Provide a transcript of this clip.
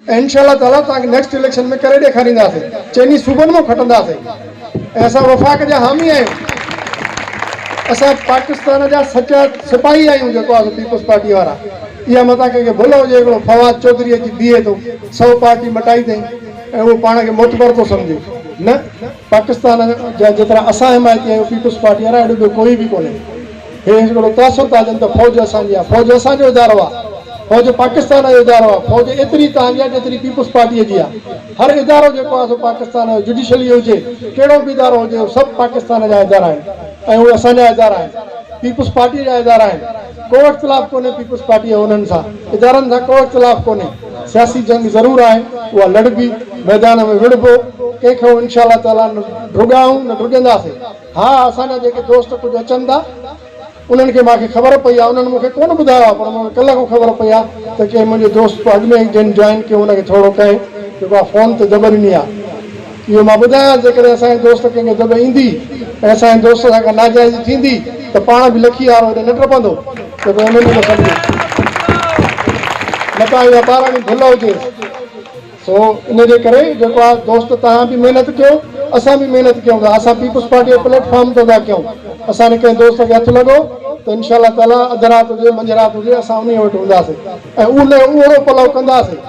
۽ انشاء الله تعاليٰ توهان کي نيڪسٽ اليڪشن ۾ ڪري ڏيکارينداسين، چئني صوبن مان کٽنداسين ۽ اسان وفاق جا حامي آهيون، اسان پاڪستان جا سچا سپاهي آهيون جيڪو آهي سو پيپلز پارٽي وارا. اها متان ڪنهن کي ڀل هجي هڪڙو فواد چوڌري اچي بيهي ٿو سو پارٽي مٽائي اٿئي ۽ اهو پاڻ کي معتبر ٿو سمجهي. نه پاڪستان جا جيترا اسان حمايتي آهيون پيپلز پارٽي وارا اهڙو ٻيو ڪوئي به ڪونهي. هي هڪڙو تاثر ٿا ڏين ته فوج اسان جي آهي، فوج اسان جو ادارو آهي، فوج پاڪستان جو ادارو آهي، فوج ايتري توهان جي آهي جيتري پيپلز پارٽيء جي آهي. هر ادارو جيڪو آهي سو پاڪستان جو جڊيشلي هجي، ڪهڙو به ادارو هجي اهي سڀ پاڪستان جا ادارا آهن ۽ اهي اسان جا ادارا آهن، پيپلز پارٽيء جا ادارا آهن. ڪو اختلاف ڪونهي پيپلز پارٽيء جو انهن سان، ادارن سان ڪو اختلاف ڪونهي. سياسي جنگ ضرور آهي، اها لڙبي، ميدان ۾ وڙهبو، ڪنهن کان انشاء الله تعاليٰ نه ڊڄا آهيون نه ڊڄنداسين. ها اسان جا جيڪي دوست ڪجهه اچن ٿا انهن کي مان کي خبر پئي آهي انهن مون کي ڪونه ٻڌايو آهي پر مون کي ڪلهه کان خبر پئي آهي ته ڪنهن منهنجي دوست اڳ ۾ جن جوائن ڪيو ان کي ٿورو ڪنهن جيڪو آهي فون تي دٻ ڏني آهي اهو مان ٻڌايان جيڪڏهن اسان جي دوست ڪنهن کي دٻ ايندي ۽ اسان جي دوست سان ڪا ناجائزي ٿيندي ته پاڻ به لکي وارو هيڏي نه ٽپندو جيڪو انهن جو سمجهي متان اها ٻاراڻي ڀل هجيس. سو ان جي ڪري جيڪو آ دوست توهان به محنت ڪيو اسان به محنت ڪيون ٿا اسان پيپلز پارٽي جو پليٽ فارم تان ٿا ڪيون اسان جي ڪنهن دوست کي هٿ لڳو ته انشاء الله تعالي اڌ رات هجي منجهه رات هجي اسان انهي وٽ هونداسين ۽ ان جو اهڙو پلئو ڪنداسين.